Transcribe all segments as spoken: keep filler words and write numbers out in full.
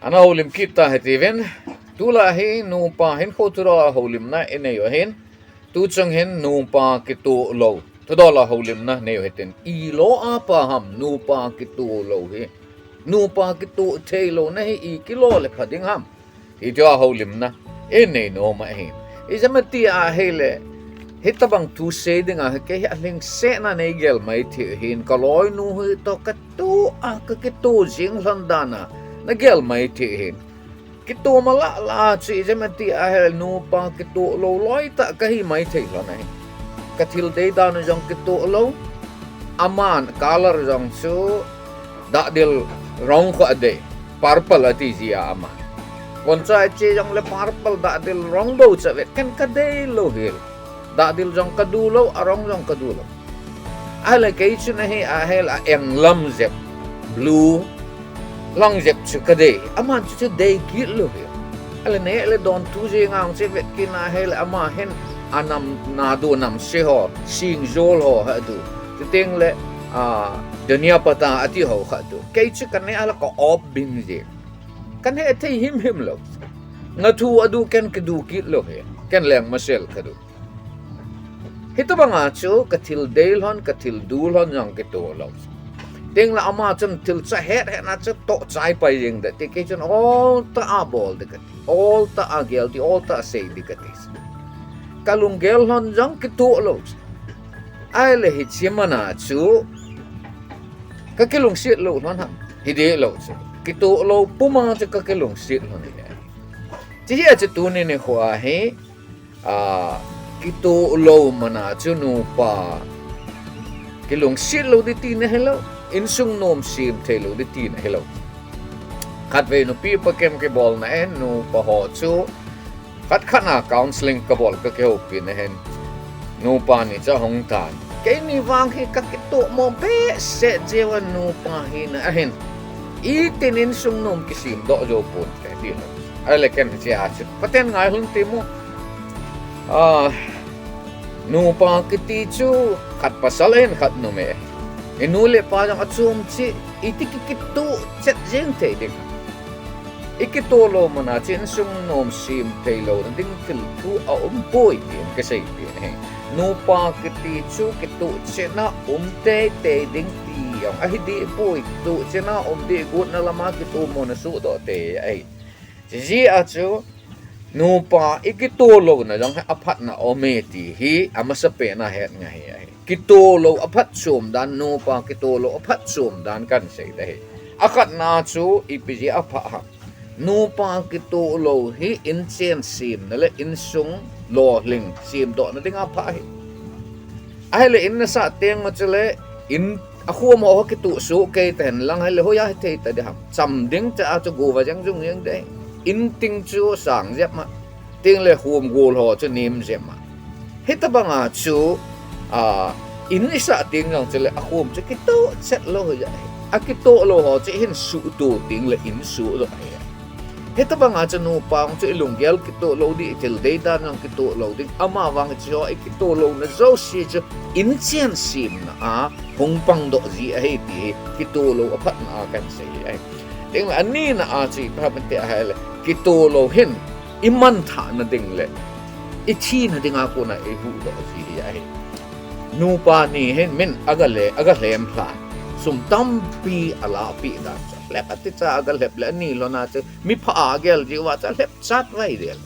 Ana houlim kit ta hiti uvin, tulai hi nupa hinkho thudol a houlimna inei u ahin, tuchung hin nupa kitoh lou thudol a houlimna nei u hitin, ilo a pha ham nupa kitoh lou hi, nupa kitoh thei louna hi ikilo le pha ding ham, hitia houlimna inei nom ahi. Ijemtia ahile, hitabang thu sei dinga hi kei hi alhingsetna nei gel mai thei ahin, kaloinu hi toh katoh a kakitoh jing lhon dan a na gel mai thei ahin. Kitoh mala la chu ijemtia ahile nupa kitoh lou loi tah kahi mai thei lhon ahi. Kathil dei dan u jong kitoh lou. Aman color jong chu dahdil rong kho adei. Purple ati jia ama. Von chai che jong le purple dahdil rong bou cha ve ken kadei lou hel. Dahdil jong kadu lou, arong jong kadu lou. Ahile kei chu nahi ahile a englam jep, blue lang jep chu kadei. Aman chu chu dei kit lou hel. Ahile neh le don thu jeng ang che vet kit na ahile ama hin anam nadu nam se ho, singjol ho ha du. Chuteng le, a, dhania patta ati ho kha du. Kei chu kaneh ahile ka op bing jeng. Kaneh thei himhim lou. Nga thu adu ken kadu kit lou hel. Ken leng masel kadu. Hitabanga chu kathil dei lhon, kathil du lhon jong kitoh lou. Teng le ama chun thil cha het het na chu toh chai pai jeng de ti kei chun ol tah a bol di kati. Ol tah a gel di, ol tah a sei di kati. Kalunggel lhon jong kitoh lou. Ahile hiche mana chu kakilungset lou lhon ham. Hideh lou chu. Kitoh lou puma chu kakilungset lhon ahi. Chihia chu tuni nikho a hi a, kitoh lou mana chu nupa kilungset lou di tina hilou, insung nom sem thei lou di tina hilou. Khatvei nupi pa camp kibolna in nupa ho chu khat khat na counseling kabol kakihoupi na hin nupa ni chu ahung tan. Keini vang hi kakitoh mo behseh jeh uva nupa hina ahin. Itin insung nom kisem doh jou ponte ti lou. Ahile ken hichea chu Pathen ngailhun ti mo. A, nupa kiti chu khat pasal ahin khat numei. Inu le ipa jong achom cheh, iti ki kitoh chet jeng thei ding. Ikitoh lou mana chu insung nom sem thei louna ding thil thu aumpoi tin kasei peh ahi. Nupa kiti chu kitoh chetna um teitei ding ti jong ahi dehpoi, kitoh chetna um deh gotna lama kitoh mona sohdoh tei ahi. Chujeh a chu nupa ikitoh louna jong hi aphatna aume ti hi amasapen a het ngai ahi. Kitoh lou aphatchom dan, nupa kitoh lou aphatchom dan kahin sei ding ahi. Akhatna chu ipi jeh a apha ham. Nupa kitoh lou hi inchen semna le insung lolhing semdohna dinga apha ahi. Ahile in nasah teng ma chule in akhom ho kitoh soh kei tahen lang ahile hoiya hithei ta ding ham. Cham ding cha a chu gova jeng jung jeng ding. In ting chu sang jep ma. Teng le khom gol ho chu nem jep ma. Hitabanga chu, a, in isah teng jong chule akhom chu kitoh chet lou hoiya ahi. Akitoh lou ho chu hin suhto teng le in suhdoh ahi. Hitabanga chu nupa hung chu ilunggel kitoh lou ding, ithil dei dan jong kitoh lou ding. Amavang hiche ho ikitoh louna jouse chu inchen semna a hung pangdoh ji ahi ti hi kitoh lou aphatna a kahin sei ahi. Teng le anina a chu ipi ham iti ahile kitoh lou hin imanthahna ding le ithina dinga kona ihuhdoh ji hi ahi. Nupa ni hin min aga le, aga lhem lhan. Sum tampi alahpeh dan chu. Lhep aticha aga lhep le ani lhona chu. Mipha a agel jiuva chu alhep chatvai del.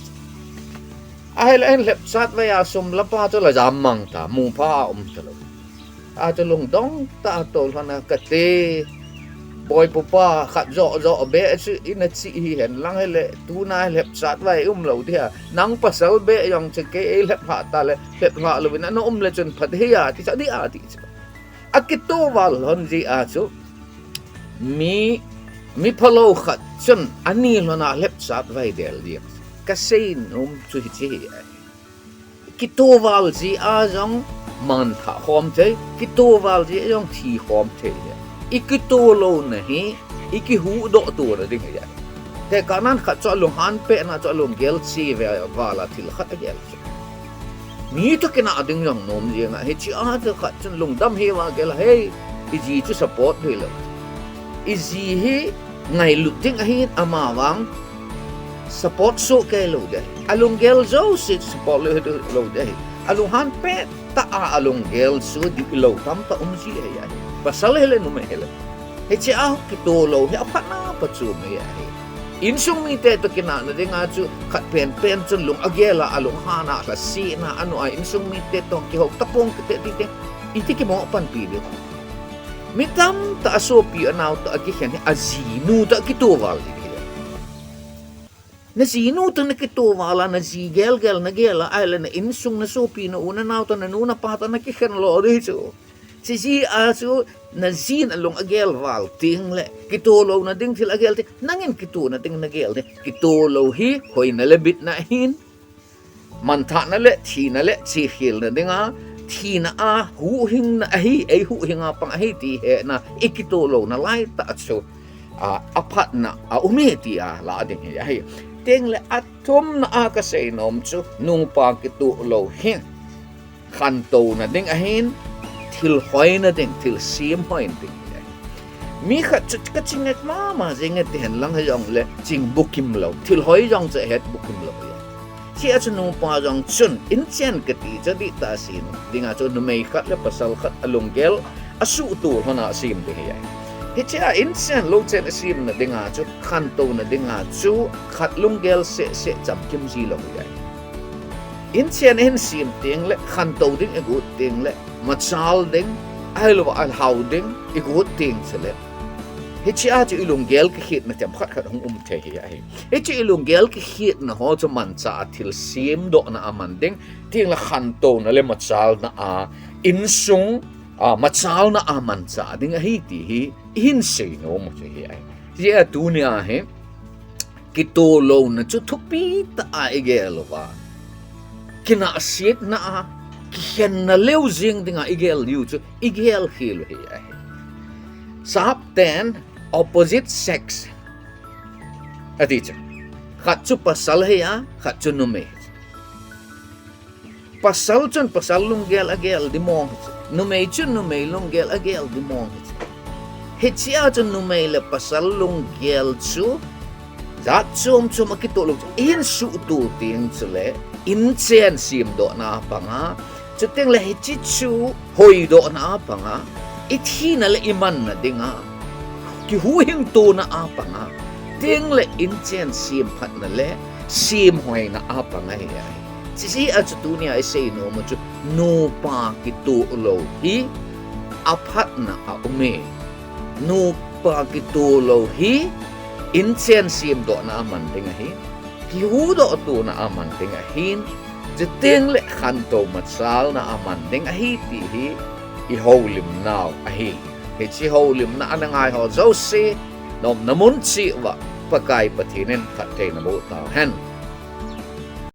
Ahile ahin lhep chatvai a sum lapa chu la jam mang ta, mupha a um talou. A chu lungdong tah a tou lhona kati. Boi pupa khat joh joh beh chu ina chi hihen lang hile tuna lhep chatvai umlou dia. Nang pasal beh jong chu kei eilhep lhah ta le lhep lhah louvin ana um le chun phat hia ti cha dia ti chu. Akitoh val lhon jeh a chu mi, miphalou khat chun ani lhona lhep chatvai del dia. Kasei nom chu hiche hi ahi. Kitoh val jeh a jong manthah khom thei, kitoh val jeh a jong thi khom thei. Ikitoh louna hi ikihuhdoh tona ding ahi. Tekahnan khat chu alunghan pehna chu alunggel che ve val a thil khat agel chu. Mi toh kinah ding jong nom jeng ahi, hiche a chu khat chun lungdam hiuva gel a hei, iji chu support hilou. Iji hi ngailut ding ahin, amavang support soh kei lou ding ahi. Alunggel jouse support lou, lou ding ahi. Alunghan pettah a alunggel chu dih lou tamtah um ji ahi. Pasal hile numei hile. Hiche a kitoh lou hi aphatna pachom ahi. Insung mite toh kinahna dinga chu khat penpen chun lung agel a, alunghan a, lhasetna a, anu a insung mite toh kihou tapong kiti teng, iti kimo panpi ding. Mi tamtah a sopi anao toh akikhen hi ajinu toh akitoh val ding ahi. Najinu toh nakitoh val a, naji gelgel nagel a, ahile na insung, nasopi, na u nanao toh, nanu napa toh nakikhen lou ding chu. Chuche a chu najin alung agel val tengle kitoh louna ding thil agel teng, nangin kitohna ding nagel ding. Kitoh lou hi hoina le bitna ahin, manthahna le thina le chekhelna dinga, thina a huhhingna ahi, eihuhhinga pang ahi ti hetna, ikitoh louna laitah chu, a, aphatna aume tia la ding hi ahi. Tengle athumna a kaseinom chu nupa kitoh lou hi khantouna ding ahin, thil hoina ding, thil semhoina ding ahi. Mi khat chu kaching et mama jenge tihen lang hijongle ching bukim lou, thil hoi jong chu ahet bukim lou ahi. Hichea chu nupa jong chun inchen kati chu dihtah sem dinga chu numei khat le pasal khat alunggel asuhtoh lhona sem ding ahi. Hichea inchen louchen asemna dinga chu, khantouna dinga chu khat lunggel sehseh chamkim ji lou ahi. Inchen ahin sem tengle khantou ding igot tengle machal ding, ahilouva alhao ding igot teng chule, hichea chu ilunggel kikhetna themkhat khat hung um thei ahi. Hiche ilunggel kikhetna ho chu manchah a thil semdohna a man ding, tengle khantouna le machalna a, insung, a, machalna a manchah ding ahi ti hi ihin seinom u chu hi ahi. Hijeh a tunia hi kitoh louna chu thupi tah a igel uva, kinahsetna a, kikhenna leu jeng dinga igel diu chu igel khel u hi ahi. Sap ten, opposite sex ati chu, khat chu pasal hi a, khat chu numei. Pasal chun pasal lunggel agel ding mong hichu, numei chun numei lunggel agel ding mong hichu. Hichea chun numei le pasal lunggel chu jat chom chom akitoh lou chu ihin suhtoh teng chule inchen semdohna a panga, chutengle hiche chu hoidohna a panga, ithina le imanna dinga kihuhhingtona a panga, tengle inchen semphatna le semhoina a panga hi ahi. Chujeh a chu tunia iseinom u chu nupa kitoh lou hi aphatna aume. Nupa kitoh lou hi inchen semdohna a man ding ahi, kihuhdohtona a man ding ahin, chutengle khantou machalna a man ding ahi ti hi ihoulimnau ahi. Hiche houlimna ana ngaiho jouse, naumna mun cheh uva Pakai Pathen in phattheina boh tauhen.